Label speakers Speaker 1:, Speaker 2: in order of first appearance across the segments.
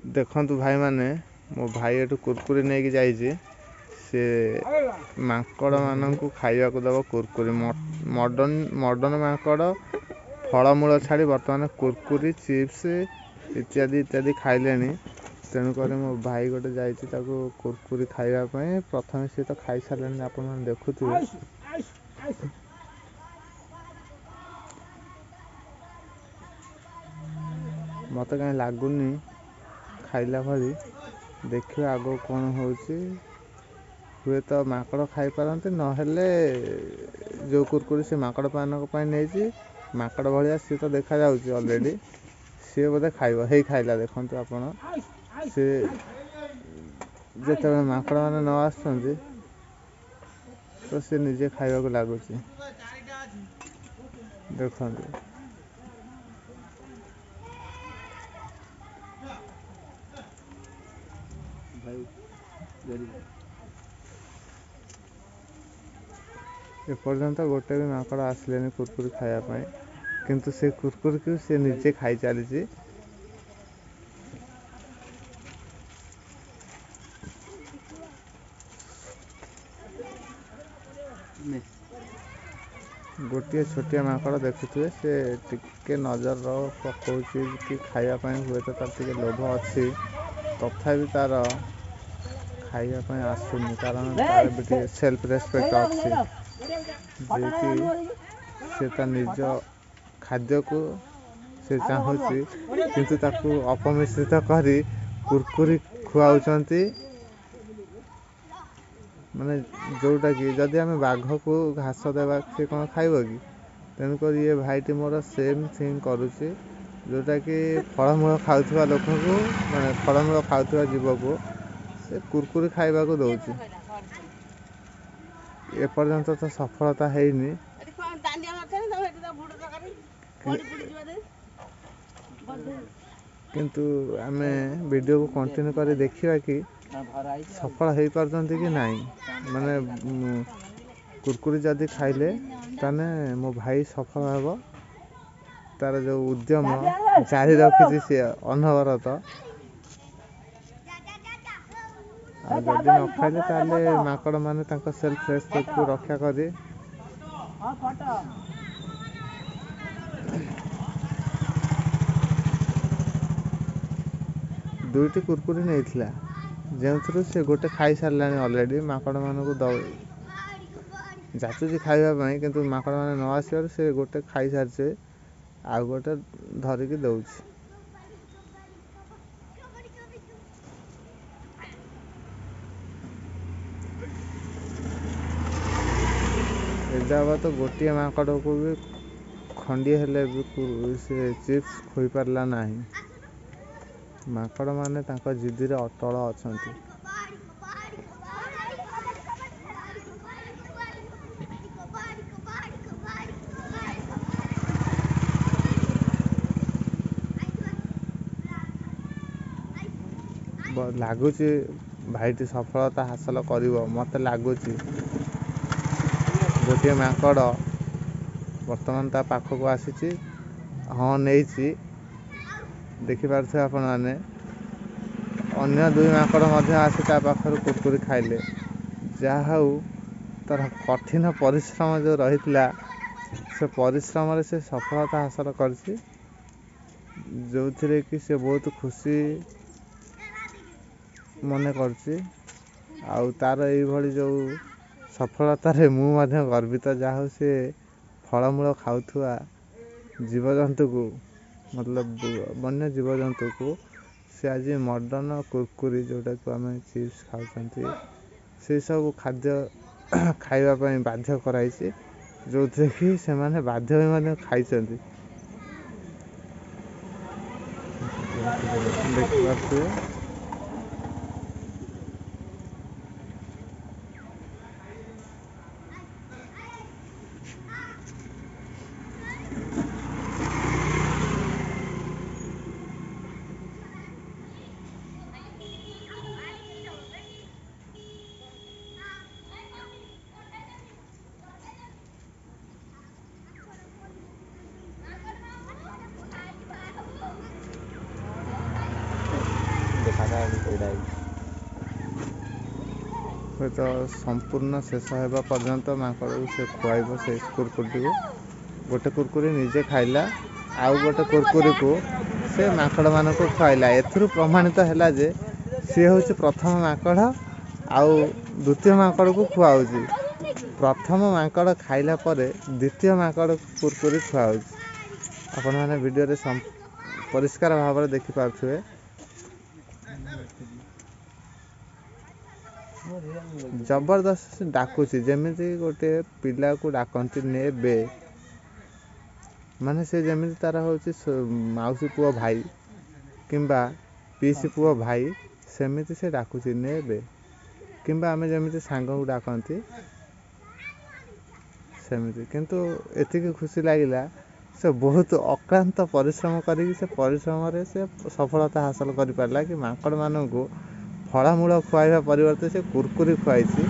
Speaker 1: ଦେଖନ୍ତୁ ଭାଇମାନେ, ମୋ ଭାଇ ଏଠୁ କୁରକୁରି ନେଇକି ଯାଇଛି। ସେ ମାଙ୍କଡ଼ମାନଙ୍କୁ ଖାଇବାକୁ ଦେବ କୁରକୁରି। ମଡ଼ର୍ଣ୍ଣ ମାଙ୍କଡ଼ ଫଳମୂଳ ଛାଡ଼ି ବର୍ତ୍ତମାନ କୁରକୁରି, ଚିପ୍ସ ଇତ୍ୟାଦି ଇତ୍ୟାଦି ଖାଇଲେଣି। ତେଣୁକରି ମୋ ଭାଇ ଗୋଟେ ଯାଇଛି ତାକୁ କୁରକୁରି ଖାଇବା ପାଇଁ। ପ୍ରଥମେ ସିଏ ତ ଖାଇସାରିଲେଣି, ଆପଣମାନେ ଦେଖୁଥିବେ। ମୋତେ କାହିଁ ଲାଗୁନି ଖାଇଲା ଭଳି। ଦେଖିବା ଆଗକୁ କ'ଣ ହେଉଛି। ହୁଏତ ମାଙ୍କଡ଼ ଖାଇପାରନ୍ତି, ନହେଲେ ଯେଉଁ କୁରକୁରି ସେ ମାଙ୍କଡ଼ମାନଙ୍କ ପାଇଁ ନେଇଛି, ମାଙ୍କଡ଼ ଭଳିଆ ସିଏ ତ ଦେଖାଯାଉଛି ଅଲରେଡ଼ି, ସିଏ ବୋଧେ ଖାଇବ। ହେଇ ଖାଇଲା, ଦେଖନ୍ତୁ ଆପଣ। ସେ ଯେତେବେଳେ ମାଙ୍କଡ଼ମାନେ ନ ଆସୁଛନ୍ତି ତ ସେ ନିଜେ ଖାଇବାକୁ ଲାଗୁଛି, ଦେଖନ୍ତୁ। ଏପର୍ଯ୍ୟନ୍ତ ଗୋଟେ ବି ମାଙ୍କଡ଼ ଆସିଲେନି କୁରକୁରି ଖାଇବା ପାଇଁ, କିନ୍ତୁ ସେ କୁରକୁରିକୁ ସେ ନିଜେ ଖାଇ ଚାଲିଛି। ଗୋଟିଏ ଛୋଟିଆ ମାଙ୍କଡ଼ ଦେଖୁଥିବେ, ସେ ଟିକେ ନଜର ପକାଉଛି କି ଖାଇବା ପାଇଁ, ହୁଏତ ତାର ଟିକେ ଲୋଭ ଅଛି, ତଥାପି ତାର ଖାଇବା ପାଇଁ ଆସୁନି, କାରଣ ତାର ବି ଟିକେ ସେଲ୍ଫ ରେସପେକ୍ଟ ଅଛି, ଯିଏକି ସେ ତା ନିଜ ଖାଦ୍ୟକୁ ସେ ଚାହୁଁଛି, କିନ୍ତୁ ତାକୁ ଅପମିଶ୍ରିତ କରି କୁରକୁରି ଖୁଆଉଛନ୍ତି। ମାନେ ଯେଉଁଟାକି ଯଦି ଆମେ ବାଘକୁ ଘାସ ଦେବା ସେ କ'ଣ ଖାଇବ କି? ତେଣୁକରି ଏ ଭାଇଟି ମୋର ସେମ୍ ଥିଙ୍ଗ କରୁଛି, ଯେଉଁଟାକି ଫଳମୂଳ ଖାଉଥିବା ଲୋକଙ୍କୁ, ମାନେ ଫଳମୂଳ ଖାଉଥିବା ଜୀବକୁ ସେ କୁରକୁରି ଖାଇବାକୁ ଦେଉଛି। ଏପର୍ଯ୍ୟନ୍ତ ତ ସଫଳତା ହେଇନି, କିନ୍ତୁ ଆମେ ଭିଡ଼ିଓକୁ କଣ୍ଟିନ୍ୟୁ କରି ଦେଖିବା କି ସଫଳ ହେଇପାରୁଛନ୍ତି କି ନାହିଁ। ମାନେ କୁରକୁରି ଯଦି ଖାଇଲେ ତାହେଲେ ମୋ ଭାଇ ସଫଳ ହେବ। ତାର ଯେଉଁ ଉଦ୍ୟମ ଜାରି ରଖିଛି ସିଏ ଅନବରତ। ଆଉ ଯଦି ନ ଖାଇଲେ ତାହେଲେ ମାଙ୍କଡ଼ମାନେ ତାଙ୍କ ସେଲ୍ଫ ରେସପେକ୍ଟକୁ ରକ୍ଷା କରି ଦୁଇଟି କୁରକୁରି ନେଇଥିଲା, ଯେଉଁଥିରୁ ସେ ଗୋଟେ ଖାଇସାରିଲାଣି ଅଲରେଡ଼ି। ମାଙ୍କଡ଼ମାନଙ୍କୁ ଯାଚୁଛି ଖାଇବା ପାଇଁ, କିନ୍ତୁ ମାଙ୍କଡ଼ମାନେ ନ ଆସିବାରୁ ସେ ଗୋଟେ ଖାଇସାରିছে, ଆଉ ଗୋଟେ ଧରିକି ଦେଉଛି। ଏଯାବତ ଗୋଟିଏ ମାଙ୍କଡ଼କୁ ବି ଖଣ୍ଡିଏ ହେଲେ ବି ସେ ଚିପ୍ସ ଖୋଇପାରିଲା ନାହିଁ। ମାଙ୍କଡ଼ମାନେ ତାଙ୍କ ଜିଦିରେ ଅଟଳ ଅଛନ୍ତି। ଲାଗୁଛି ଭାଇଟି ସଫଳତା ହାସଲ କରିବ, ମୋତେ ଲାଗୁଛି। ଗୋଟିଏ ମାଙ୍କଡ଼ ବର୍ତ୍ତମାନ ତା ପାଖକୁ ଆସିଛି, ହଁ ନେଇଛି, ଦେଖିପାରୁଥିବେ ଆପଣମାନେ। ଅନ୍ୟ ଦୁଇ ମାଙ୍କଡ଼ ମଧ୍ୟ ଆସି ତା ପାଖରୁ କୁରକୁରି ଖାଇଲେ। ଯାହା ହଉ, ତାର କଠିନ ପରିଶ୍ରମ ଯେଉଁ ରହିଥିଲା, ସେ ପରିଶ୍ରମରେ ସେ ସଫଳତା ହାସଲ କରିଛି, ଯେଉଁଥିରେ କି ସେ ବହୁତ ଖୁସି ମନେ କରୁଛି। ଆଉ ତାର ଏଇଭଳି ଯେଉଁ ସଫଳତାରେ ମୁଁ ମଧ୍ୟ ଗର୍ବିତ। ଯାହା ହଉ, ସେ ଫଳମୂଳ ଖାଉଥିବା ଜୀବଜନ୍ତୁକୁ, ମତଲବ ବନ୍ୟ ଜୀବଜନ୍ତୁକୁ ସେ ଆଜି ମଡ଼ର୍ଣ୍ଣ କୁରକୁରି, ଯେଉଁଟାକୁ ଆମେ ଚିପ୍ସ ଖାଉଛନ୍ତି, ସେସବୁ ଖାଦ୍ୟ ଖାଇବା ପାଇଁ ବାଧ୍ୟ କରାଇଛି, ଯେଉଁଥିରେ କି ସେମାନେ ବାଧ୍ୟ ହୋଇ ମଧ୍ୟ ଖାଇଛନ୍ତି, ଦେଖିପାରୁଥିବେ। ହୁଏତ ସମ୍ପୂର୍ଣ୍ଣ ଶେଷ ହେବା ପର୍ଯ୍ୟନ୍ତ ମାଙ୍କଡ଼କୁ ସେ ଖୁଆଇବ ସେ କୁରକୁରିଟିକୁ। ଗୋଟେ କୁରକୁରି ନିଜେ ଖାଇଲା, ଆଉ ଗୋଟେ କୁରକୁରିକୁ ସେ ମାଙ୍କଡ଼ମାନଙ୍କୁ ଖୁଆଇଲା। ଏଥିରୁ ପ୍ରମାଣିତ ହେଲା ଯେ ସିଏ ହେଉଛି ପ୍ରଥମ ମାଙ୍କଡ଼ ଆଉ ଦ୍ୱିତୀୟ ମାଙ୍କଡ଼କୁ ଖୁଆଉଛି। ପ୍ରଥମ ମାଙ୍କଡ଼ ଖାଇଲା ପରେ ଦ୍ୱିତୀୟ ମାଙ୍କଡ଼କୁ କୁରକୁରି ଖୁଆଉଛି। ଆପଣମାନେ ଭିଡ଼ିଓରେ ପରିଷ୍କାର ଭାବରେ ଦେଖିପାରୁଥିବେ। ଜବରଦସ୍ତ ଡାକୁଛି, ଯେମିତି ଗୋଟେ ପିଲାକୁ ଡାକନ୍ତି ନେ ବେ, ମାନେ ସେ ଯେମିତି ତାର ହେଉଛି ମାଉସୀ ପୁଅ ଭାଇ କିମ୍ବା ପିଇସି ପୁଅ ଭାଇ, ସେମିତି ସେ ଡାକୁଛି ନେ ବେ, କିମ୍ବା ଆମେ ଯେମିତି ସାଙ୍ଗକୁ ଡାକନ୍ତି ସେମିତି। କିନ୍ତୁ ଏତିକି ଖୁସି ଲାଗିଲା, ସେ ବହୁତ ଅକ୍ଳାନ୍ତ ପରିଶ୍ରମ କରିକି ସେ ପରିଶ୍ରମରେ ସେ ସଫଳତା ହାସଲ କରିପାରିଲା କି ମାଙ୍କଡ଼ମାନଙ୍କୁ ଫଳମୂଳ ଖୁଆଇବା ପରିବର୍ତ୍ତେ ସେ କୁରକୁରି ଖୁଆଇଛି।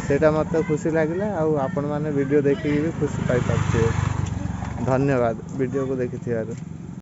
Speaker 1: ସେଇଟା ମୋତେ ଖୁସି ଲାଗିଲା, ଆଉ ଆପଣମାନେ ଭିଡ଼ିଓ ଦେଖିକି ବି ଖୁସି ପାଇପାରୁଥିବେ। ଧନ୍ୟବାଦ ଭିଡ଼ିଓକୁ ଦେଖିଥିବାରୁ।